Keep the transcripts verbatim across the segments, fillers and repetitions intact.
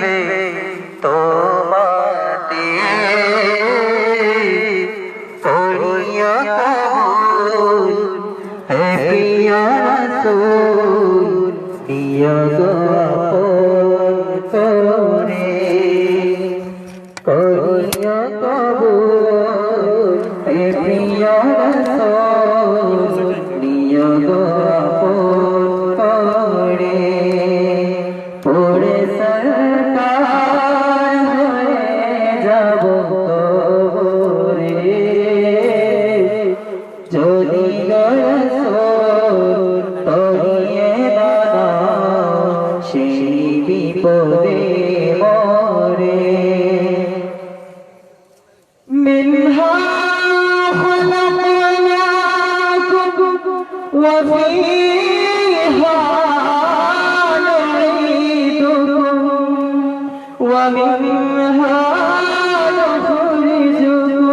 দিবে তোমাতে করিয়া কবুল, হে প্রিয় রাসূল, নিয়োগ আপন করে। করিয়া কবুল, হে প্রিয় রাসূল, নিয়োগ আপন করে। পড়ে সরকার হয়ে যাব কবরে। যদি গো রাসূল তরিয়ে দাও না, সেই বিপদে মরে। منها خلقناكم وفيها نعيدكم ومنها نخرجكم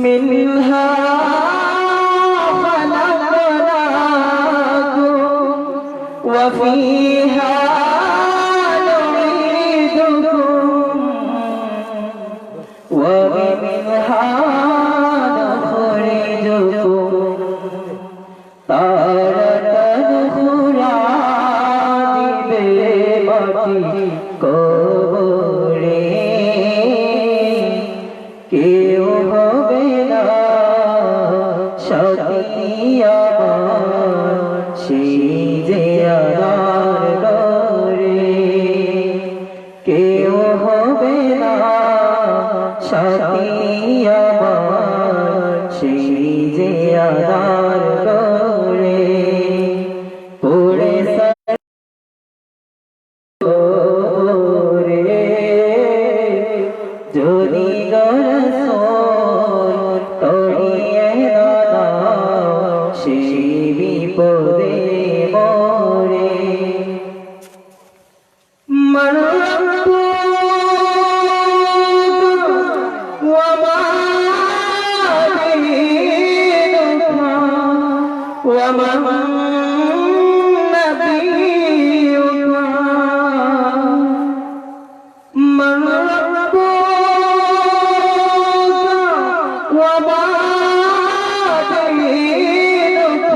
منها خلقناكم وفيها نعيدكم ومنها نخرجكم تارة أخرى। দিবে মাটি কবরে, কেউ হবে না সাথী আমার সেই যে আধার ঘরে। কেউ হবে না সাথী আমার সেই যে আধার ঘরে। পড়ে সরকার যদি গো রাসূল তরিয়ে দাও সেই বিপদে মরে। من ربك وما دينك ومن نبيك. من ربك وما دينك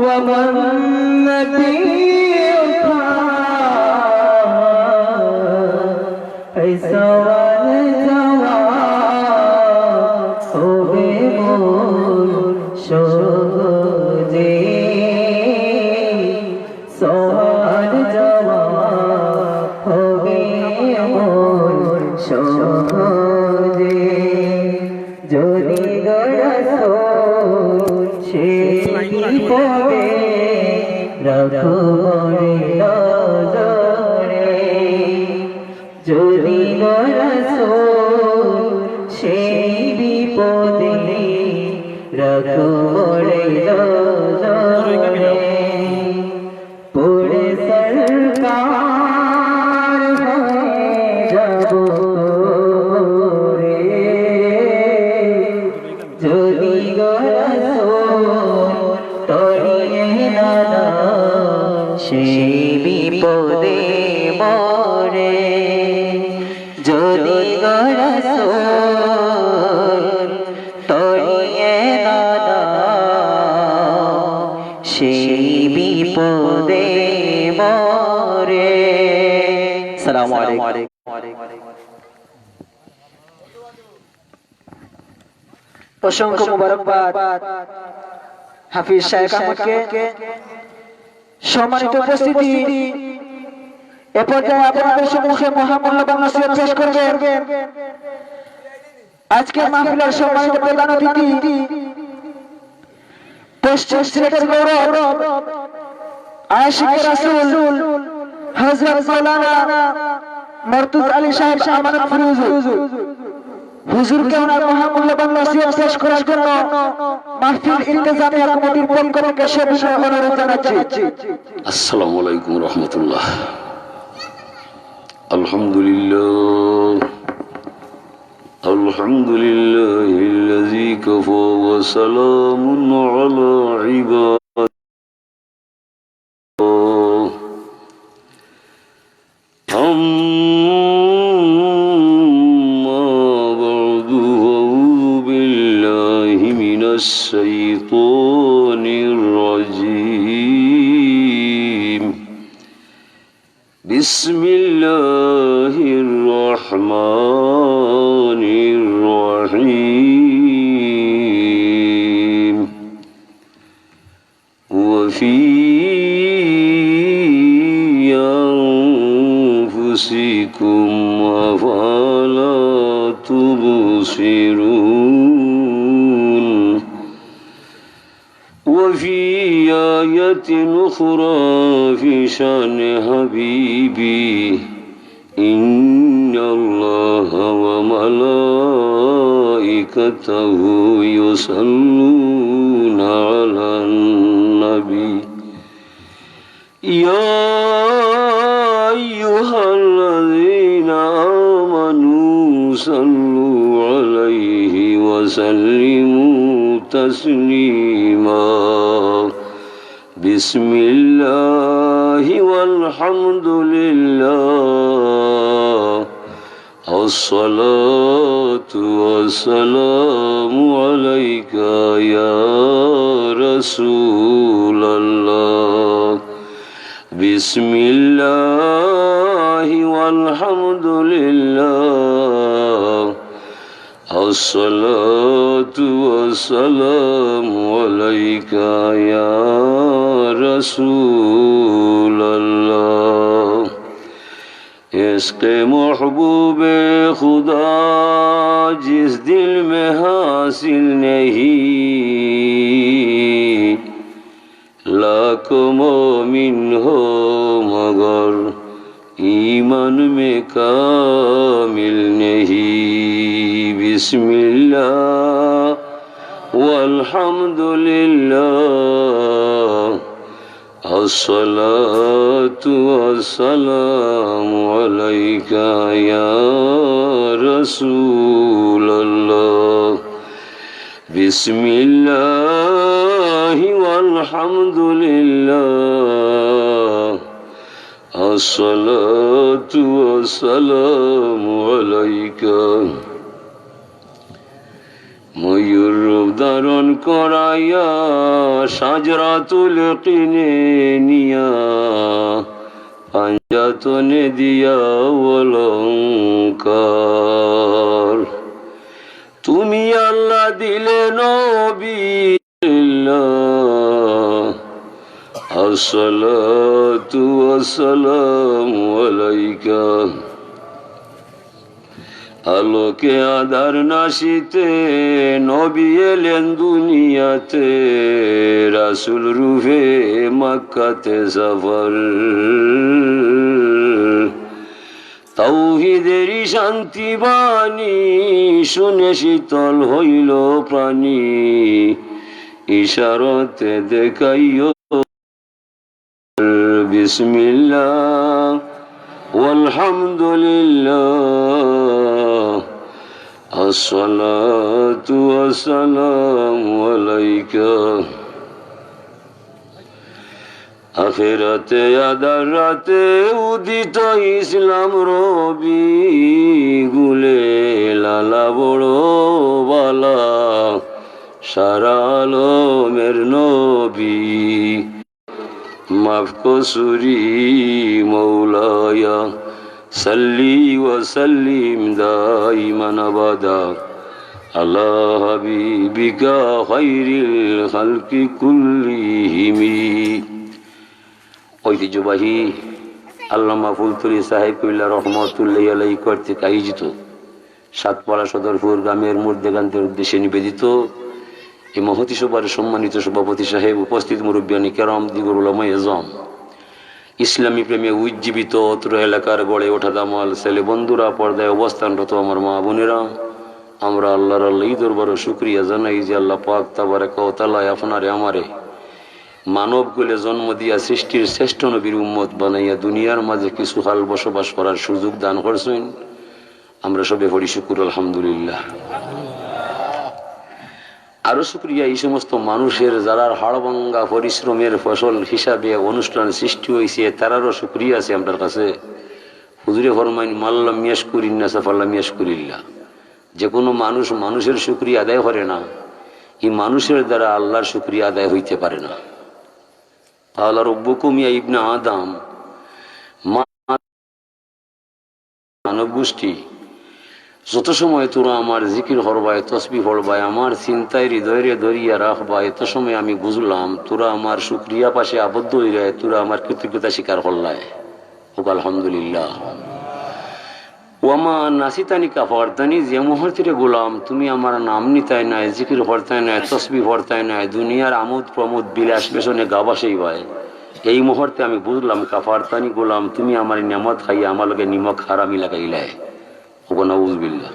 ومن نبيك. এই সওয়াল জওয়াব হবে মোর সহজে। সওয়াল জওয়াব হবে মোর সহজে। যদি গো রাসূল সেই বিপদে রাখো মোরে নজরে। যদি গো রাসূল সেই বিপদে রাখো মোরে নজরে। পড়ে সরকার হয়ে যাব কবরে। যদি গো রাসূল তরিয়ে না দাও সেই বিপদে মরে। যদি গো রাসূল তরিয়ে না দাও সেই বিপদে মরে। সালামু আলাইকুম। অসংখ্য মুবারকবাদ হাফিজ শায়েখ আহমদকে। সম্মানিত উপস্থিতি, এ পর্যায়ে আপনাদের সম্মুখে মহামূল্যবান নসিহত পেশ করবেন আজকের মাহফিলের সম্মানিত প্রধান অতিথি, পশ্চিম সিলেটের গৌরব, আশিকে রাসূল, হযরত মাওলানা মর্তুজা আলী সাহেব আমানতপুরী হুজুর। হুজুরকে ওনার মহামূল্যবান নসিহত পেশ করার জন্য মাহফিল ইন্তেজামিয়া কমিটির পক্ষ থেকে সবিনয় অনুরোধ জানাচ্ছি। আসসালামু আলাইকুম রহমতুল্লাহ। الحمد لله، الحمد لله الذي كفى وسلام على عباده بسم الله الرحمن الرحيم. وفي أنفسكم أفلا تبصرون. وفي آية أخرى في شأن حبيبي، إن الله وملائكته يصلون على النبي، يا أيها الذين آمنوا صلوا عليه وسلموا تسليما. بسم الله والحمد لله، الصلاة والسلام عليك يا رسول الله. بسم الله والحمد لله، الصلاة والسلام عليك يا رسول الله. عشق محبوب خدا جس دل میں حاصل نہیں، لاکھ مومن ہو مگر ایمان میں کامل نہیں۔ بسم اللہ والحمد للہ، الصلاة والسلام عليك يا رسول الله۔ بسم الله والحمد لله، الصلاة والسلام عليك۔ ময়ূর রূপ ধারণ করাইয়া শাজরাতুল কিনে নিয়া পাঞ্জাতনে দিয়া অলংকার। তুমি আল্লাহ দিলে নবী, আসসালাতু ওয়াসসালামু আলাইকা। আলোকে আধার নাশিতে নবী এলেন দুনিয়াতে, রাসূল রূপে মক্কাতে সফর। তাওহীদেরই শান্তি বাণী শুনে শীতল হইল প্রাণী, ইশারাতে দেখাইও। بسم الله والحمد لله، الصلاة والسلام عليك। আখেরাতে আধার রাতে উদিত ইসলাম রবি, গুলে লালা বড় বালা, সারা আলমের নবী। মাফ কসুরি মৌলায়া, সাল্লি ওয়া সাল্লিম দাইমান আবাদা, আলা হাবিবিকা খাইরিল খালকি কুল্লিহিমি। ঐতিহ্যবাহী আল্লামা ফুলতলী সাহেব কিবলা রহমতুল্লাহি আলাইহি কর্তৃক আয়োজিত সাতপাড়া সদরপুর গ্রামের মুর্দেগানদের উদ্দেশ্যে নিবেদিত এই মহতী সভার সম্মানিত সভাপতি সাহেব, উপস্থিত মুরব্বিয়ানে কেরাম, দিগর উলামায়ে এজাম, ইসলামী প্রেমে উজ্জীবিত অত্র এলাকার গড়ে ওঠা দামাল ছেলে বন্ধুরা, পর্দায় অবস্থানরত আমার মা বোনেরা, আমরা আল্লাহর আল্লাহ এই দরবারও শুকরিয়া জানাই যে আল্লাহ পাক তাবারাকা ওয়া তাআলা আপনারে আমারে মানব কুলে জন্ম দিয়া সৃষ্টির শ্রেষ্ঠ নবীর উম্মত বানাইয়া দুনিয়ার মাঝে কিছু কাল বসবাস করার সুযোগ দান করছেন। আমরা সবে পড়ি শুকুর আলহামদুলিল্লাহ। আরো শুকরিয়া এই সমস্ত মানুষের যারার হাড়ভাঙ্গা পরিশ্রমের ফসল হিসাবে অনুষ্ঠান সৃষ্টি হইছে, তারারও শুকরিয়া আছে আমরার কাছে। হুজুরে ফরমাইন, "মাল্লাম ইয়াশকুরিন নাসা ফাল্লাম ইয়াশকুরিল্লাহ।" যে কোনো মানুষ মানুষের শুকরিয়া আদায় করে না, এই মানুষের দ্বারা আল্লাহর শুকরিয়া আদায় হইতে পারে না। قال ربكم يا ابن آدم ما গোষ্ঠী, যত সময় তোরা আমার জিকির করবায়, তসবি পড়বায়, আমার চিন্তায় হৃদয়রে ধরিয়া রাখবায়, এত সময় আমি বুঝলাম তোরা আমার শুকরিয়া পাশে আবদ্ধ হইরায়, তোরা আমার কৃতজ্ঞতা স্বীকার করলায়। হোক আলহামদুলিল্লাহ। ওয়ামা নাসিতানি কাফারতানি, যে মুহূর্তে রে গোলাম তুমি আমার নাম নিতায় নায়, জিকির করতায় নায়, তসবি পড়তায় নায়, দুনিয়ার আমোদ প্রমোদ বিলাস ব্যসনে গা ভাসাইবায়, এই মুহূর্তে আমি বুঝলাম কাফারতানি, গোলাম তুমি আমার নিয়ামত খাইয়া আমার লগে নিমক হারামি লাগাইলায়। ওগো নাউজুবিল্লাহ।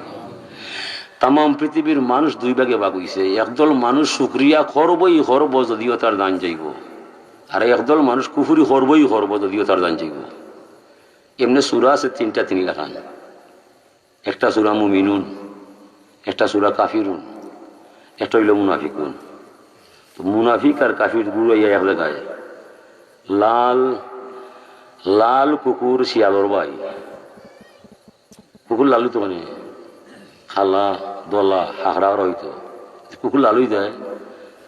তামাম পৃথিবীর মানুষ দুই ভাগে ভাগ হইছে। একদল মানুষ শুকরিয়া করবই করব যদিও তার জান যাইব, আর একদল মানুষ কুফুরি করবই করব যদিও তার জান যাইব। এমনে সূরা আছে তিনটা, তিন লাখান। একটা সূরা মুমিনুন, একটা সূরা কাফিরুন, একটা হইল মুনাফিকুন। তো মুনাফিক আর কাফির ঘুরাইয়া এক জায়গায়। লাল, লাল কুকুর শিয়ালর ভাই। কুকুর লালু তো মানে কালা, ধলা, হাকড়া করা হইতো। কুকুর লালুই দেয়,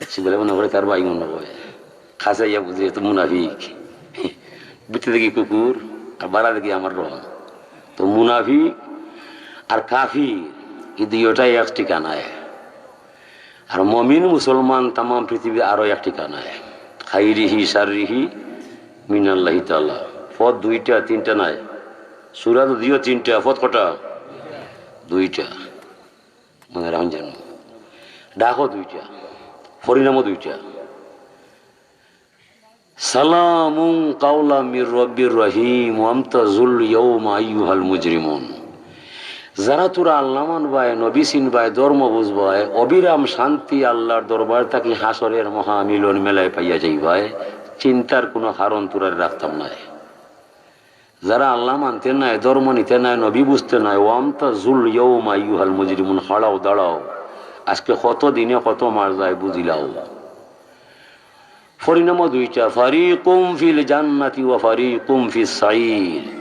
সিদালে মনে করে তার ভাই মনে করে। খাসা ইয়া বুঝে তো মুনাফিক। ভিতরে দেখি কুকুর, আর বাড়া দেখি আমার রং। তো মুনাফিক আর কাফির, এই দুইটাই এক ঠিকানায়। আর মমিন মুসলমান তামাম পৃথিবী আরো এক ঠিকানায়। খাইরিহি শাররিহি মিনাল্লাহি তাআলা। পথ দুইটা, তিনটা নাই। সূরা যদিও তিনটা, পথ কটা? দুইটা। মনে রাখুন যেন। ডাকও দুইটা, পরিণামও দুইটা। সালামুন কাওলাম মির রব্বির রহিম, ওয়ামতাজুল ইয়াউমা আইয়ুহাল মুজরিমুন। যারা তোরা আল্লাহ মানবায়, নবী চিনবায়, ধর্ম বুঝবায়, অবিরাম শান্তি আল্লাহর দরবার থাকি হাশরের মহামিলন মেলায় পাইয়া যাইবায়, চিন্তার কোনো কারণ তোরারে রাখতাম নায়। যারা আল্লাহ মানতে নায়, ধর্ম নিতে নায়, নবী বুঝতে নায়, ওয়ামতাজুল ইয়াউমা আইয়ুহাল মুজরিমুন, খাড়াও দাঁড়াও, আজকে কত দিনে কত মার যায় বুঝিলাও। পরিণামও দুইটা, ফারিকুম ফিল জান্নাতি ওয়া ফারিকুম ফিস সাঈর।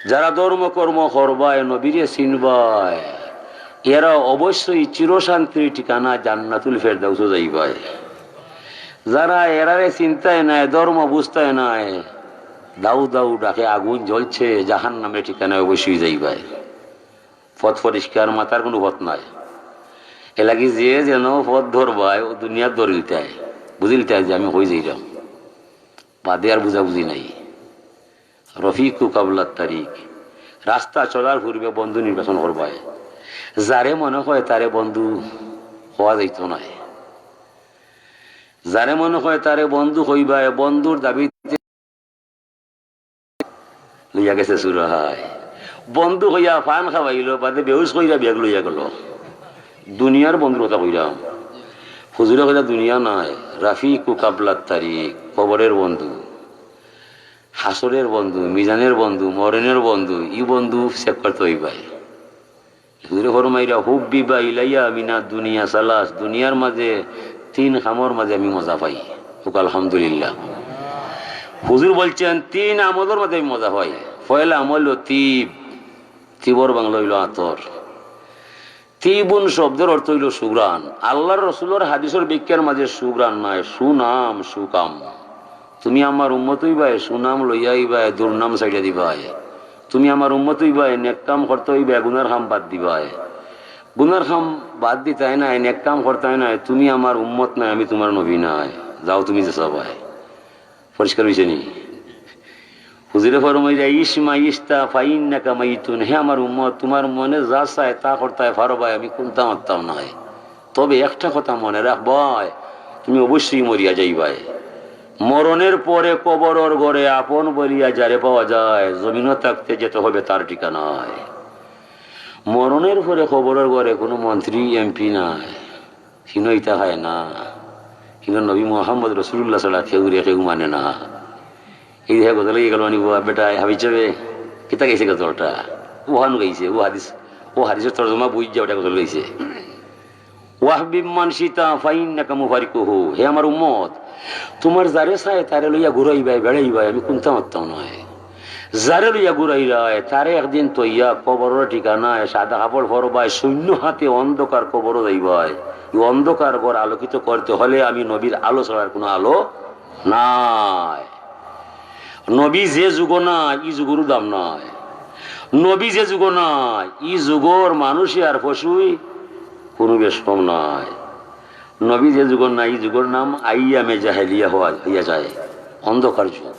যারা ধর্ম কর্ম করবায়, নবীরে চিনবায়, এরা অবশ্যই চিরশান্তির ঠিকানা জান্নাতুল ফেরদাউসো যাইবায়। যারা এরারে চিন্তায় নায়, ধর্ম বুঝতায় নায়, দাউ দাউ ডাকে আগুন জ্বলছে, জাহান্নামের ঠিকানায় অবশ্যই যাইবায়। পথ পরিষ্কার, মাতার কোনো পথ নাই। এলাগি যে যেন পথ ধরবায়, ও দুনিয়া ধরিলতায়, বুঝিলতায় যে আমি হয়ে যাইলাম, বাদে আর বুঝাবুঝি নাই। রফিকু কাবলা তারিক, রাস্তা চলার পূর্বে বন্ধু নির্বাচন করবায়। যারে মনে হয় তারে বন্ধু হওয়া যাইত নায়। যারে মনে হয় তারে বন্ধু কইবায়, বন্ধুর দাবিতে লইয়া গেছে চুরায়। বন্ধু কইয়া পান খাওয়াইলো, বাদে বেহুশ কইরা ব্যাগ লইয়া গেল। দুনিয়ার বন্ধুর কথা কইরাম। হুজুরে কইলা দুনিয়া নায়, রাফিকু কাবলা তারিক, কবরের বন্ধু, হাশরের বন্ধু, মিজানের বন্ধু, মরণের বন্ধু, ই বন্ধু চেক করতে হইবায়। হুজুরে ফরমাইরা, হুব্বিবা ইলাইয়া মিনা দুনিয়া সালাস, দুনিয়ার মাঝে তিন কামর মাঝে আমি মজা পাই। হোক আলহামদুলিল্লাহ। হুজুর বলছেন, তিন আমলর মাঝে আমি মজা পাই। পয়লা আমল হলো তিব, তিবর বাংলা হইল আতর। তিবুন শব্দের অর্থ হইল সুঘ্রাণ। আল্লাহর রসুলর হাদিসর ব্যাখ্যার মাঝে সুঘ্রাণ নয়, সুনাম, সুকাম। তুমি আমার উম্মত হইবায়, সুনাম লইয়া আইবায়, দুর্নাম ছাড়িয়া দিবায়। তুমি আমার উম্মত হইবায়, নেক কাম করতে হইবায়, গুনার কাম বাদ দিবায়। গুনার কাম বাদ দিতায় নায়, নেক কাম করতায় নায়, তুমি আমার উম্মত নায়, আমি তোমার নবী নায়। যাও তুমি যে সবাই। পরিষ্কার হইছে নি? হুজুরে ফরমাইরা, ইশমা ইশতা ফাইন্নাকা মাইতুন, হে আমার উম্মত, তোমার মনে যা চায় তা করতায় পারবায়, আমি কুনতা মারতাম নায়। তবে একটা কথা মনে রাখবায়, তুমি অবশ্যই মরিয়া যাইবায়। মরণের পরে কবরর ঘরে আপন বলিয়া যারে পাওয়া যায়, জমিনো থাকতে যেতে হবে তার ঠিকানায়। মরণের পরে কবরর ঘরে কোনো মন্ত্রী, এমপি নাই, হিনো ইতা খায় না, হিনো নবী মোহাম্মদ রসুলুল্লাহ ছাড়া কেউরে কেউ মানে না। এই দেখে গজল গিয়ে গেল, মানে, "বুয়া বেটা, হাবিজ যাবে, কিতা গেছে গজলটা?" ও হানু গাইছে, ও হাদিস, ও হাদিসের তর্জমা বুঝ যা, ওটা গজল গাইছে। "ওয়াহবিব মান শিতা ফাইন্নাকা মুফারিকুহু", হে আমার উম্মত, তোমার যারে চায় তারে লইয়া ঘুরাইবায়, বেড়াইবায়, আমি কুনতা মারতাম নায়। যারে লইয়া ঘুরাইরায়, তারে একদিন তইয়া কবরর ঠিকানায় সাদা কাপড় পরবায়, শূন্য হাতে অন্ধকার কবরো যাইবায়। এই অন্ধকার ঘর আলোকিত করতে হলে আমি নবীর আলো ছাড়ার কোনো আলো নাই। নবী যে যুগ না, ই যুগরও দাম নাই। নবী যে যুগো নাই, ই যুগর মানুষে আর পশুই কুনু বেশ কম নাই। নবী যে যুগর নাই, ই যুগর নাম আইয়ামে জাহেলিয়া হওয়া, হইয়া যায়, অন্ধকার যুগ।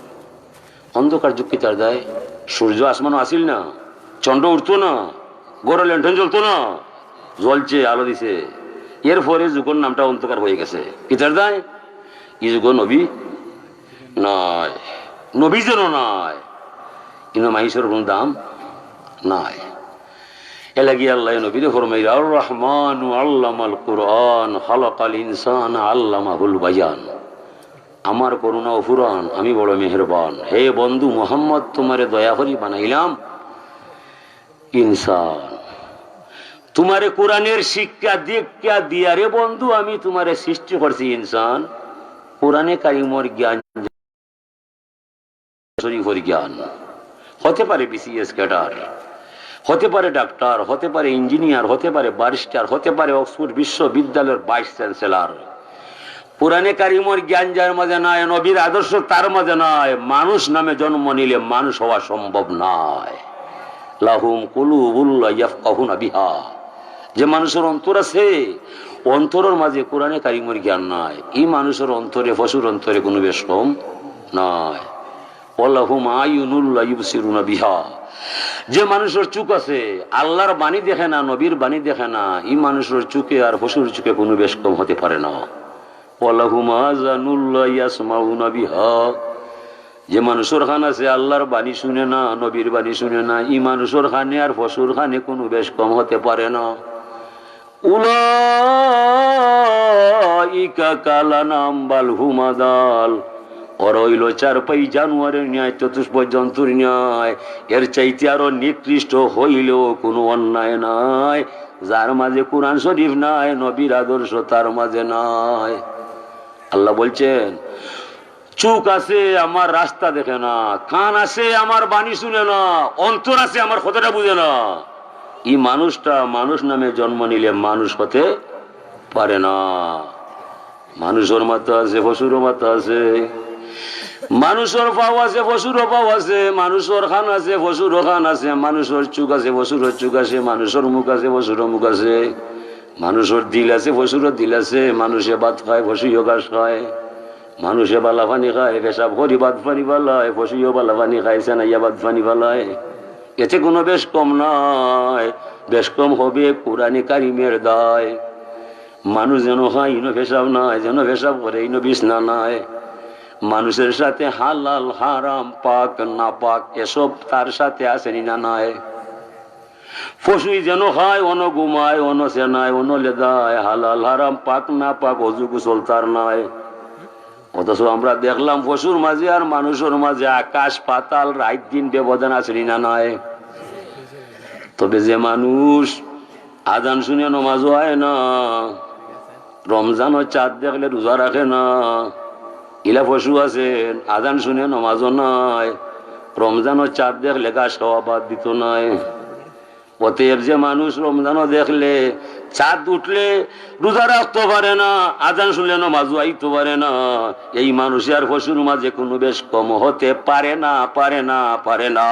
অন্ধকার যুগ কিতার দায়? সূর্য আসমানো আছিল না, চন্দ্র উঠতো না, ঘরো লেন্টন জ্বলতো না, জ্বলছে, আলো দিছে। এরপরে যুগর নামটা অন্ধকার হয়ে গেছে। কিতার দায়? ই যুগো নবী নাই, নবী যেন নাই, ইনো মাইনষর কুনু দাম নাই। এলাগি আল্লায় নবীরে ফরমাইরা, "আর রহমান আল্লামাল কুরআন, খালাকাল ইনসান আল্লামাহুল বায়ান।" আমার করুণা অফুরান, আমি বড় মেহেরবান। হে বন্ধু মোহাম্মদ, তোমারে দয়া করি বানাইলাম ইনসান। তোমারে কোরআনের শিক্ষা দীক্ষা দিয়া রে বন্ধু, আমি তোমারে সৃষ্টি করছি ইনসান। কোরআনে কারিমর জ্ঞান, শরীফর জ্ঞান। হতে পারে বিসিএস ক্যাডার, হতে পারে ডাক্তার, হতে পারে ইঞ্জিনিয়ার, হতে পারে ব্যারিস্টার, হতে পারে অক্সফোর্ড বিশ্ববিদ্যালয়ের ভাইস চ্যান্সেলর। কোরআনে কারিমর জ্ঞান যার মাঝে নাই, নবীর আদর্শ তার মাঝে নাই, মানুষ নামে জন্ম নিলে মানুষ হওয়া সম্ভব নয়। লাহুম কুলুবুল লা ইয়াফকাহুনা বিহা। যে মানুষর অন্তর আছে, অন্তরর মাঝে কোরআনে কারিমর জ্ঞান নাই, ই মানুষর অন্তরে, পশুর অন্তরে কুনু বেশ কম নাই। ওয়ালাহুম আয়ুনুল লা ইউবসিরুনা বিহা। যে মানুষর চুখ আছে, আল্লাহর বাণী দেখে না, নবীর বাণী দেখে না, ই মানুষর চুখে আর পশুর চুখে কুনু বেশ কম হতে পারে না। ওয়ালাহুম আযানুল লা ইয়াসমাউনা বিহা। যে মানুষর কান আছে, আল্লাহর বাণী শুনে না, নবীর বাণী শুনে না, ই মানুষর কানে আর পশুর কানে কুনু বেশ কম হতে পারে না। উলাইকা কাল আনআম বাল হুম আদাল। ওরা অইলো চারপাই জানোয়ারের ন্যায়, চতুষ্পদ জন্তুর ন্যায়, এর চাইতে আরো নিকৃষ্ট হইলেও কুনু অন্যায় নাই। যার মাঝে কোরআন শরীফ নাই, নবীর আদর্শ তার মাঝে নাই। আল্লাহ বলছেন, চুখ আছে, আমার রাস্তা দেখে না, কান আছে, আমার বাণী শুনে না, অন্তর আছে, আমার কথাটা বুঝে না। ই মানুষটা মানুষ নামে জন্ম নিলে মানুষ হতে পারে না। মানুষর মাথা আছে, পশুরও মাথা আছে। মানুষর পাও আছে, পশুরও পাও আছে। মানুষর কান আছে, পশুরও কান আছে। মানুষর চুখ আছে, পশুরও চুখ আছে। মানুষর মুখ আছে, পশুরও মুখ আছে। মানুষর দিল আছে, পশুরও দিল আছে। মানুষে ভাত খায়, পশুও ঘাস খায়। মানুষে বালা পানি খায়, পেশাব করি ভাত পানি ফালায়, পশুও বালা পানি খায়, সেনাইয়া ভাত পানি ফালায়। এতে কুনু বেশ কম নাই, বেশ কম হবে কোরআনে কারিমের দায়। মানুষ যেন খায়, ইনো পেশাব নাই, যেন পেশাব করে, ইনো বিছনা নাই। মানুষের সাথে হালাল, হারাম, পাক, নাপাক, এসব তার সাথে আছে নি না নাই? পশুই যেন খায়, অনো ঘুমায়, অনো সেনায়, অনো লেদায়, হালাল, হারাম, পাক, নাপাক, অজু, গোসল তার নাই। অথচ আমরা দেখলাম পশুর মাঝে আর মানুষর মাঝে আকাশ পাতাল, রাইত দিন ব্যবধান আছে নি না নাই? তবে যে মানুষ আজান শুনে নমাজও আয় না, রমজানর চাঁদ দেখলে রোজা রাখে না, ইলা পশু আছে, আজান শুনে নমাজও নাই, রমজানর চাঁদ দেখলে ঘাস খাওয়া বাদ দিত নায়। অতএব যে মানুষ রমজানও দেখলে, চাঁদ উঠলে রোজা রাখতো পারে না, আজান শুনলে নমাজও আইতো পারে না, এই মানুষে আর পশুর মাঝে কুনু বেশ কম হতে পারে না, পারে না, পারে না।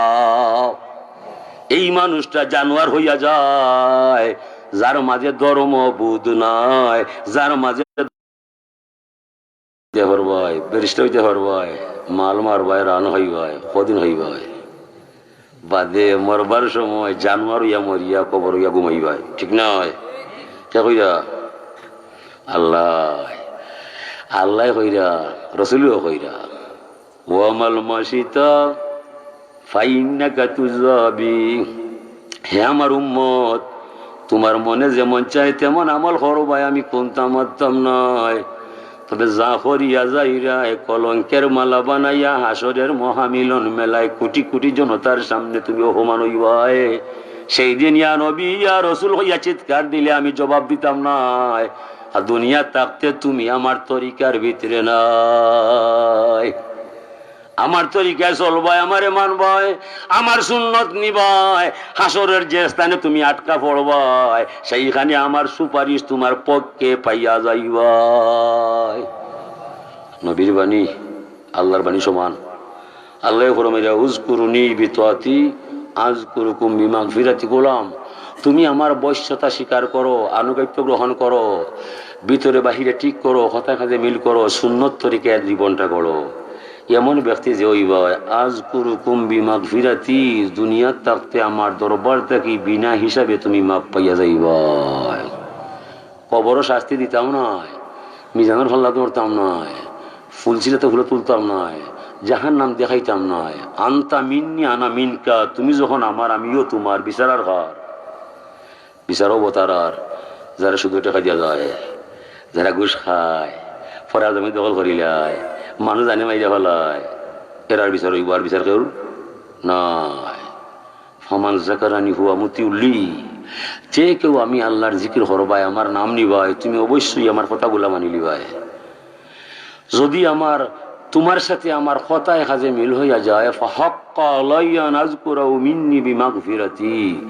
এই মানুষটা জানোয়ার হইয়া যায়, যার মাঝে ধর্ম বোধ নাই, যার মাঝে হইতে পারবায়, ব্যারিস্টার হইতে পারবায়, মাল মারবায়, রান হইবায়, কদিন হইবায়, বাদে মরবার সময় জানোয়ার হইয়া মরিয়া কবর হইয়া ঘুমাইবায়, ঠিক নায়? কে কইরা? আল্লাহ। আল্লাহ কইরা, রসুলও কইরা। ওয়ামাল মাশিতা ফাইন্নাকা তুজাবি। হে আমার উম্মত, তোমার মনে যেমন চায় তেমন আমল করবায়, আমি কুনতা মাততাম নায়। তবে যা করিয়া যাইরায়, কলঙ্কের মালা বানাইয়া হাশরের মহামিলন মেলায় কোটি কোটি জনতার সামনে তুমি অপমান হইবায়। সেই দিন ইয়া নবী, ইয়া রসুল কইয়া চিৎকার দিলে আমি জবাব দিতাম নায়। আর দুনিয়া থাকতে তুমি আমার তরিকার ভিতরে নাই। আমার তরিকায় চলবায়, আমারে মানবায়, আমার সুন্নত নিবায়, হাশরের যে স্থানে তুমি আটকা পড়বায়, সেইখানে আমার সুপারিশ তোমার পক্ষে পাইয়া যাইবায়। নবীর বাণী, আল্লাহর বাণী সমান। আল্লাহ ফরমাইরা, "উযকুরুনি বিতাআতি আযকুরুকুম বিমাগফিরাতি। গোলাম, তুমি আমার বশ্যতা স্বীকার করো, আনুগত্য গ্রহণ করো, ভিতরে বাহিরে ঠিক করো, কথায় কাজে মিল করো, সুন্নত তরিকায় জীবনটা গড়ো। এমন ব্যক্তি যে অইবায়, আযকুরুকুম বিমাগফিরাতি, দুনিয়াত থাকতে আমার দরবার থাকি বিনা হিসাবে তুমি মাফ পাইয়া যাইবায়। কবরো শাস্তি দিতাম নায়, মিজানর পাল্লাত ধরতাম নায়, ফুলসিরাতো ফুলে তুলতাম নায়, জাহান্নাম দেখাইতাম নায়। আনতা মিন্নি আনা মিনকা, তুমি যখন আমার, আমিও তোমার, বিচার আর কার? বিচার অইবো তারার, যারা সুদর টেকা দিয়া যায়, যারা ঘুষ খায়, ফরার জমি দখল করিলায়, মানুষ জানে মাইরা ফালায়, এরার বিচার অইবো, আর বিচার কেউর নায়। ফামান যাকারানি হুয়া মুতিউলি, যে কেউ আমি আল্লাহর জিকির করবায়, আমার নাম নিবায়, তুমি অবশ্যই আমার কথাগুলা মানি লিবায়। যদি আমার, তোমার সাথে আমার কথায় কাজে মিল হইয়া যায়, ফাহাক্কা আলাইয়া আন আযকুরাহু মিন্নি বিমাগফিরাতি,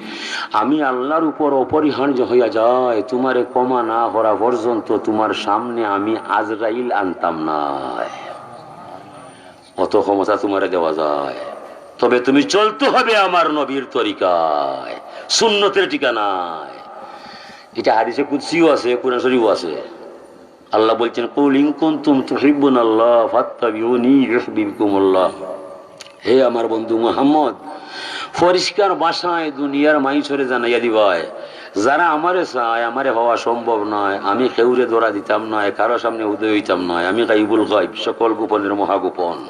আমি আল্লাহর উপর অপরিহার্য হইয়া যায়, তোমারে ক্ষমা না করা পর্যন্ত তোমার সামনে আমি আজরাইল আনতাম নায়। অত ক্ষমতা তোমারে দেওয়া যায়, তবে তুমি চলতে হবে আমার নবীর তরিকায়, সুন্নতের ঠিকানায়। এটা হাদিসে কুদসিও আছে, কোরআন শরীফও আছে। আল্লাহ বলছেন, "কুল ইন কুনতুম তুহিব্বুনাল্লাহ ফাত্তাবিউনি ইউহবিবকুমুল্লাহ।" হে আমার বন্ধু মুহাম্মদ, পরিষ্কার ভাষায় দুনিয়ার মাইনষরে জানাইয়া দিবায়, যারা আমারে চায়, আমারে পাওয়া সম্ভব নয়, আমি কেউরে ধরা দিতাম নয়, কারো সামনে উদয় হইতাম নয়, আমি গাইবুল গাইব, সকল গোপনের মহাগোপন।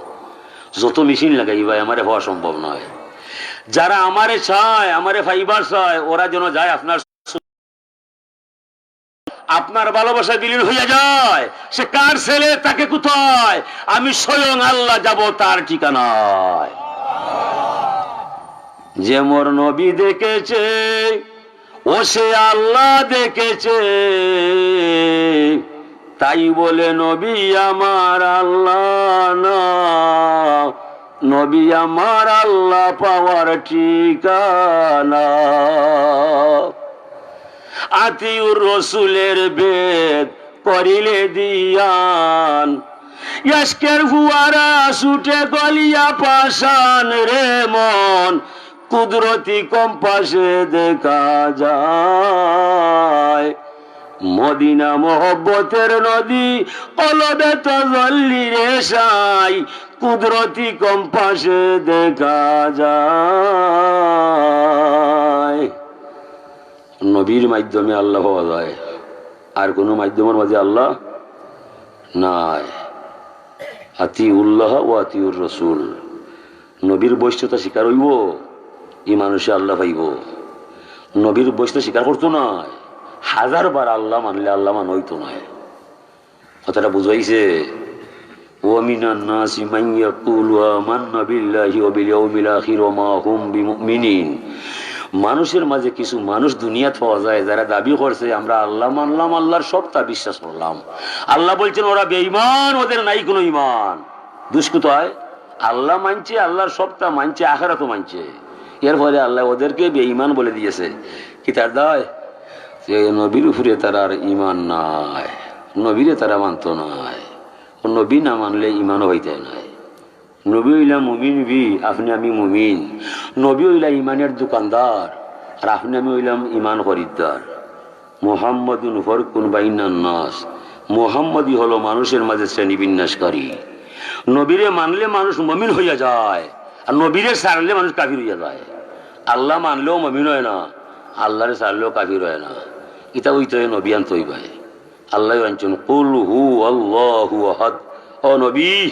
যত মেশিন লাগাইবায়, আমারে পাওয়া সম্ভব নয়। যারা আমারে চায়, আমারে পাইবার চায়, ওরা যেন যায় আপনার আপনার ভালোবাসায় বিলীন হইয়া যায়। সে কার ছেলে, তাকে কোথায়? আমি স্বয়ং আল্লাহ যাব তার ঠিকানায়। যে মোর নবী দেখেছে, ও সে আল্লাহ দেখেছে, তাই বলে নবী আমার আল্লাহ না, নবী আমার আল্লাহ পাওয়ার ঠিকানা। আতিউর রসুলের বেদ করিলে দিয়ান, ইশকের ফুয়ারা ছুটে গলিয়া পাষাণ রে মন, কুদরতি কম্পাসে দেখা যায়। মদিনা মহব্বতের নদী, কলবে তজল্লি রে সাই, কুদরতি কম্পাসে দেখা যায়। নবীর মাধ্যমে আল্লাহ পাওয়া যায়, আর কোনো মাধ্যমের মাঝে আল্লাহ নাই। আতিউল্লাহ ওয়া আতিউর রসুল। নবীর বৈশতা স্বীকার অইবো, ই মানুষে আল্লাহ পাইবো। নবীর বৈশতা স্বীকার করতো নায়, হাজার বার আল্লাহ মানলে আল্লাহ মানা অইতো নায়। কথাটা বুঝাইছে? "ওয়া মিনান নাসি মান ইয়াকুলু আমান্না বিল্লাহি ওয়া বিল ইয়াউমিল আখির ওয়া মা হুম বিমুমিনিন।" মানুষের মাঝে কিছু মানুষ দুনিয়াত পাওয়া যায়, যারা দাবি করছে, "আমরা আল্লাহ মানলাম, আল্লাহর সবটা বিশ্বাস করলাম।" আল্লাহ বলছেন, "ওরা বেঈমান, ওদের নাই কোনো ঈমান।" দুষ কোথায়? আল্লাহ মানছে, আল্লাহর সবটা মানছে, আখেরাতও মানছে। এরপরে আল্লাহ ওদেরকে বেঈমান বলে দিয়েছে। কি তার দায়? যে নবীর উপরে তারার ঈমান নাই, নবীরে তারা মানতো নায়। ও নবী না মানলে ঈমানও অইতে নায়। নবী অইলা মুমিন বি, আপনে আমি মুমিন। নবী অইলা ঈমানের দোকানদার, আর আপনে আমি অইলাম ঈমান খরিদ্দার। মুহাম্মাদুন ফারকুন বাইনান নাস, মুহাম্মদই হলো মানুষের মাঝে শ্রেণী বিন্যাসকারী। নবীরে মানলে মানুষ মুমিন হইয়া যায়, আর নবীরে ছাড়লে মানুষ কাফির হইয়া যায়। আল্লাহ মানলেও মুমিন হয় না, আল্লাহরে ছাড়লেও কাফির হয় না। ইতা অইতে হয় নবী আনতে অইবায়। আল্লাহ আনছেন, "কুল হু আল্লাহু আহাদ।" ও নবী,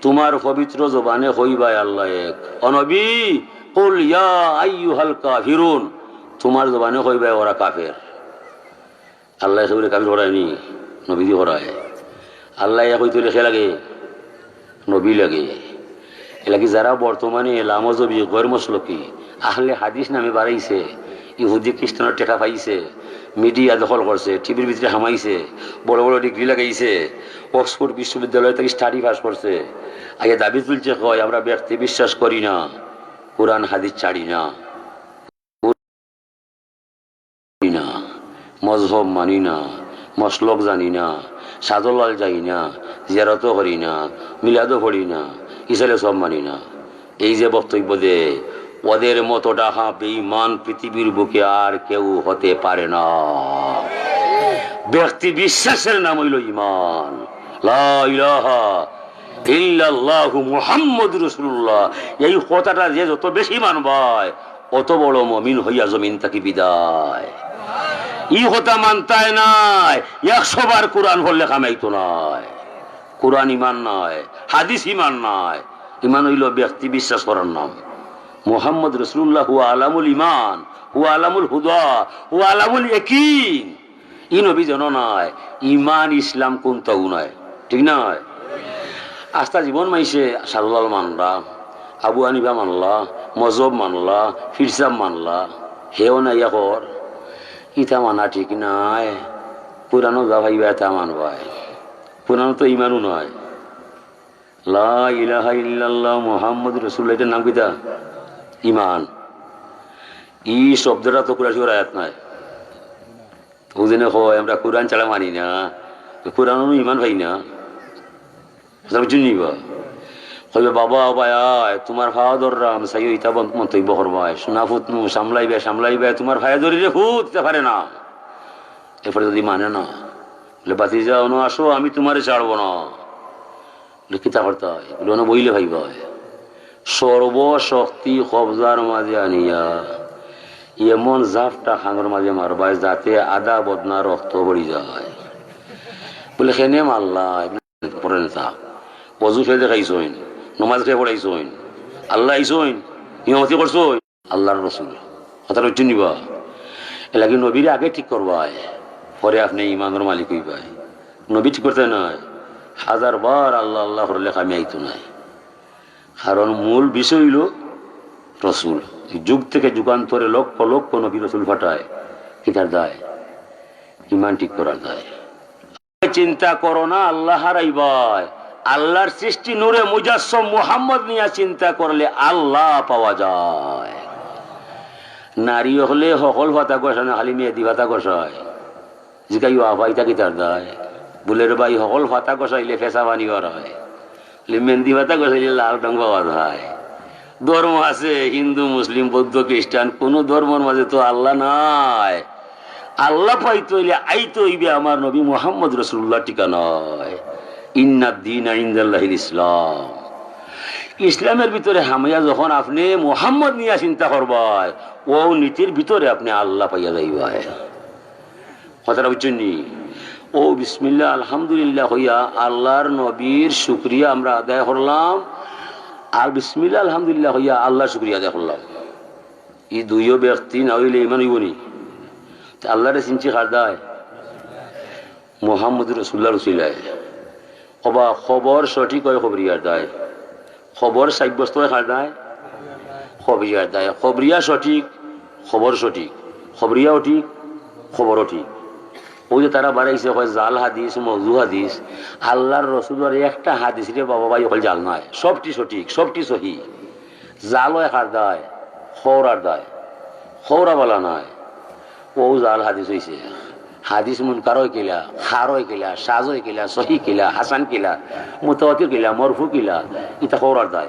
তোমার পবিত্র জবানে কইবায় আল্লাহ এক। ও নবী, "কুল ইয়া আইয়ুহাল কাফিরুন", তোমার জবানে কইবায় ওরা কাফের। আল্লাহ কেউরে কাফির করায়নি, নবীদি করায়। আল্লাহ এক অইতে অইলে কে লাগে? নবী লাগে। এলাকি যারা বর্তমানে লামজহবি, গৈর মসলকি, আহলে হাদিস নামে বাড়াইছে, ইহুদি খ্রিস্টানর টেকা পাইছে, মিডিয়া দখল করছে, টিভির ভিতরে হামাইছে, বড় বড় ডিগ্রি লাগাইছে, অক্সফোর্ড বিশ্ববিদ্যালয় থাকি স্টাডি পাস করছে, আগে দাবি তুলছে, কয়, "আমরা ব্যক্তি বিশ্বাস করি না, কোরআন হাদিস ছাড়ি না।" করি না, মজহব মানি না, মসলক জানি না, সাদুল্লাহ যাই না, জিয়ারতও করি না, মিলাদও পড়ি না, ইসালে সব মানি না। এই যে বক্তব্য দে, ওদের মতো ডাহা বেঈমান পৃথিবীর বুকে আর কেউ হতে পারে না। ব্যক্তি বিশ্বাসের নাম অইল ইমান। লা ইলাহা ইল্লাল্লাহু মুহাম্মদুর রাসূলুল্লাহ। এই কথাটা যে যত বেশি মানবায়, অত বড় মমিন হইয়া জমিন থাকি বিদায়। ই কথা মানতায় নায়, একশো বার কোরআন পড়লে কামাইতো নায়। কোরআন ইমান নায়, হাদিস ইমান নায়। ইমান অইল ব্যক্তি বিশ্বাস করার নাম। মুহাম্মদ রাসূলুল্লাহ হুয়া আলামুল ইমান, হুয়া আলামুল হুদা, হুয়া আলামুল ইয়াকিন। ই নবী যেন নায়, ইমান ইসলাম কুনটাউ নায়, ঠিক নায়? আস্তা জীবন মাইনষে শাহজালাল মানরা, আবু হানিফা মানলা, মজহব মানলা, ফিরসাব মানলা, হেও না ইয়া কর, ইতা মানা ঠিক নায়। কোরআনো যা পাইবা ইতা মানবায়। কোরআনো তো ইমানও নায়। লা ইলাহা ইল্লাল্লাহ মুহাম্মদুর রাসূলুল্লাহ, ইটার নাম কিতা? ইমান। ই শব্দটা তো কোরআন শরীফর আয়াত নায়। অউ যেনে কয়, আমরা কোরআন ছাড়া মানি না, কোরআনো ইমান পাই না। কথা বুঝছইন নি বা? কইবা, "বাবা, বাবা, আয়, তুমার পাও ধররাম, চাইও ইতা বন-, মন্তব্য করবায়। সোনা ফুত নু, সামলাইবায়, সামলাইবায়, তুমার পায়ে ধরি রে ফুত, ইতা পারে না।" এরপরে যদি মানে না, বলে, "ভাতিজা, অনো আসো, আমি তুমারে ছাড়বো না।" বলে, "কিতা করতায়?" বলে, "অনো বইলে পাইবায়। সর্বশক্তি কবজার মাঝে আনিয়া এমন জাপটা কানর মাঝে মারবায়, যাতে আধা বদনা রক্ত পড়ি যায়।" বলে, "কেনে মারলা?" পড়ে না তা। অজু ফেলে খাইছইন, নমাজ খেয়ে পড়াইছইন, আল্লাহ আইছইন, ইমামতি করছইন, আল্লাহর রসুল। কথা বুঝছইন নি বা? এর লাগি নবীরে আগে ঠিক করবায়, পরে আপনে ইমানর মালিক অইবায়। নবী ঠিক করতে নায়, হাজার বার আল্লাহ আল্লাহ করলে কামে আইতো নায়। কারণ মূল বিষয় অইল রসুল। যুগ থেকে যুগান্তরে লক্ষ লক্ষ নবী রসুল পাঠায়, কিতার দায়? ইমান ঠিক করার দায়। চিন্তা করো না, আল্লাহ হারাইবায়। আল্লাহর সৃষ্টি নূরে মুজাসসম মুহাম্মদ নিয়া চিন্তা করলে আল্লাহ পাওয়া যায়। নারী অকলে হকল পাতা ঘষায় না, খালি মেহেদি পাতা ঘষায়। জিকাইও, "আফা, ইতা কিতার দায়?" বলে, "রে ভাই, হকল পাতা ঘষাইলে ফেসা পানি বার অয়।" বলে, "মেহেদি পাতা ঘষাইলে লাল রং পাওয়া যায়।" ধর্ম আছে, হিন্দু, মুসলিম, বৌদ্ধ, খ্রিস্টান, কুনু ধর্মর মাঝে তো আল্লাহ নাই। আল্লাহ পাইতে অইলে আইতে অইবে আমার নবী মুহাম্মদ রাসূলুল্লাহর ঠিকানায়। ইন্নাদ দীনা ইনদাল্লাহিল ইসলাম। ইসলামের ভিতরে হামাইয়া যখন আপনে মুহাম্মদ নিয়া চিন্তা করবায়, অউ নীতির ভিতরে আপনে আল্লাহ পাইয়া যাইবায়। কথাটা বুঝছইন নি? অউ বিসমিল্লাহ আলহামদুলিল্লাহ কইয়া আল্লাহর নবীর শুকরিয়া আমরা আদায় করলাম, আর বিসমিল্লাহ আলহামদুলিল্লাহ কইয়া আল্লাহর শুকরিয়া আদায় করলাম। ই দুইও ব্যক্তি না অইলে ইমান অইবো নি? তে আল্লাহরে চিনছি কার দায়? মুহাম্মদুর রাসূলুল্লাহর উসিলায়। ওবা, খবর সঠিক অয় খবরিয়ার দায়, খবর সাব্যস্ত অয় কার দায়? খবরিয়ার দায়। খবরিয়া সঠিক, খবর সঠিক, খবরিয়াও ঠিক, খবরও ঠিক। অউ যে তারা বাড়াইছে, কয় জাল হাদিস, মওদু হাদিস। আল্লাহর রসুলর একটা হাদিস রে বাবা ভাই, অকল জাল নায়, সবটি সঠিক, সবটি সহি। জাল অয় কার দায়? খবরার দায়। খবরা বালা নায়। অউ জাল হাদিস অইছে। হাদিস মুনকার অয় কিলা, খার অয় কিলা, শাজ অয় কিলা, সহি কিলা, হাসান কিলা, মুতাওয়াতির কিলা, মরফু কিলা, ইতা খবরার দায়।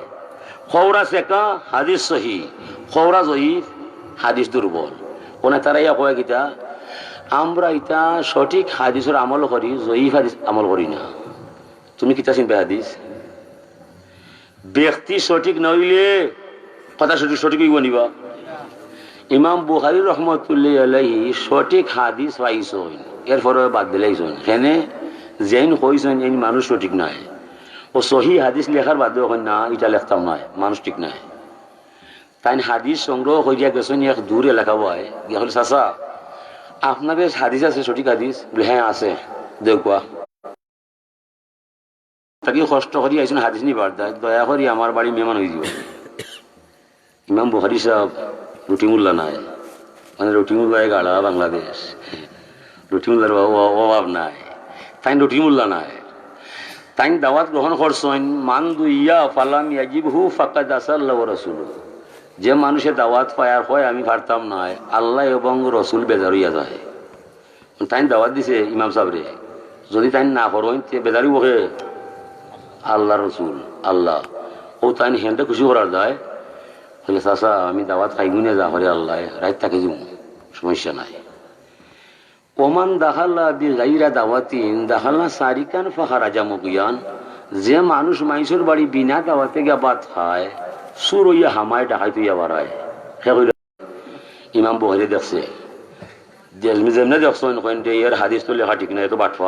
খবরা সেকা, হাদিস সহি, খবরা জয়ীফ, হাদিস দুর্বল। অনে তারা ইয়া কয় কিতা, "আমরা ইতা সঠিক হাদিসর আমল করি, জয়ীফ হাদিস আমল করি না।" তুমি কিতা চিনবে হাদিস? ব্যক্তি সঠিক না অইলে কথা সঠিক, সঠিক অইবো নি বা? ইমাম বুখারী রহমতুল্লাহি আলাইহি সঠিক হাদিস পাইছইন, এরপরে বাদ দিলাইছইন। কেনে? যেইন কইছইন এইন মানুষ সঠিক নায়। অউ সহি হাদিস লেখার বাদেও কইন, "না, ইটা লেখতাম নায়, মানুষ ঠিক নায়।" তাইন হাদিস সংগ্রহ করিয়া গেছইন এক দূর এলাকা বায়, গিয়া কইলা, "চাচা, আপনার কাছে হাদিস আছে, সঠিক হাদিস?" বলে, "হ্যাঁ, আছে, দেউক্কা।" তাকি কষ্ট করি আইছইন হাদিস নিবার দায়, দয়া করি আমার বাড়ি মেহমান অইযিবা। ইমাম বুখারী সাব রুটি মুল্লা নায়, মানে রুটি মুল্লা এক আড়া বাংলাদেশ, রুটি মুল্লার অভাব, অভাব নাই। তাইন রুটি মুল্লা নায়, তাইন দাওয়াত গ্রহণ করছইন। "মান দুইয়া ফালাম ইয়াজিবহু ফাকাদ আসাল্লাহু ওয়া রাসূলুহু।" যে মানুষে দাওয়াত পায় আর কয়, "আমি পারতাম নায়", আল্লাহ এবং রসুল বেজার অইয়া যায়। তাইন দাওয়াত দিছে ইমাম সাবরে, যদি তাইন না করইন, তে বেজার অইবো কে? আল্লাহ রসুল, আল্লাহ। অউ তাইন হেনরে খুশি করার দায়, কইলে, "চাচা, আমি দাওয়াত খাইমু নে যা করে আল্লায়, রাইত থাকি যাইমু, সমস্যা নাই।" "ওমান দাখালা বিগাইরা দাওয়াতিন দাখালা সারিকান ফাখারাজা মুগিয়ান।" যে মানুষ মাইনষর বাড়ি বিনা দাওয়াতে গিয়া ভাত খায়, চুর অইয়া হামায়, ডাকাইত অইয়া বারায়। হে কইল, ইমাম বুখারী দেখছে, যে-, যেমনে দেখছইন, কইন যে এর হাদিস তো লেখা ঠিক না, এ তো বাটপার।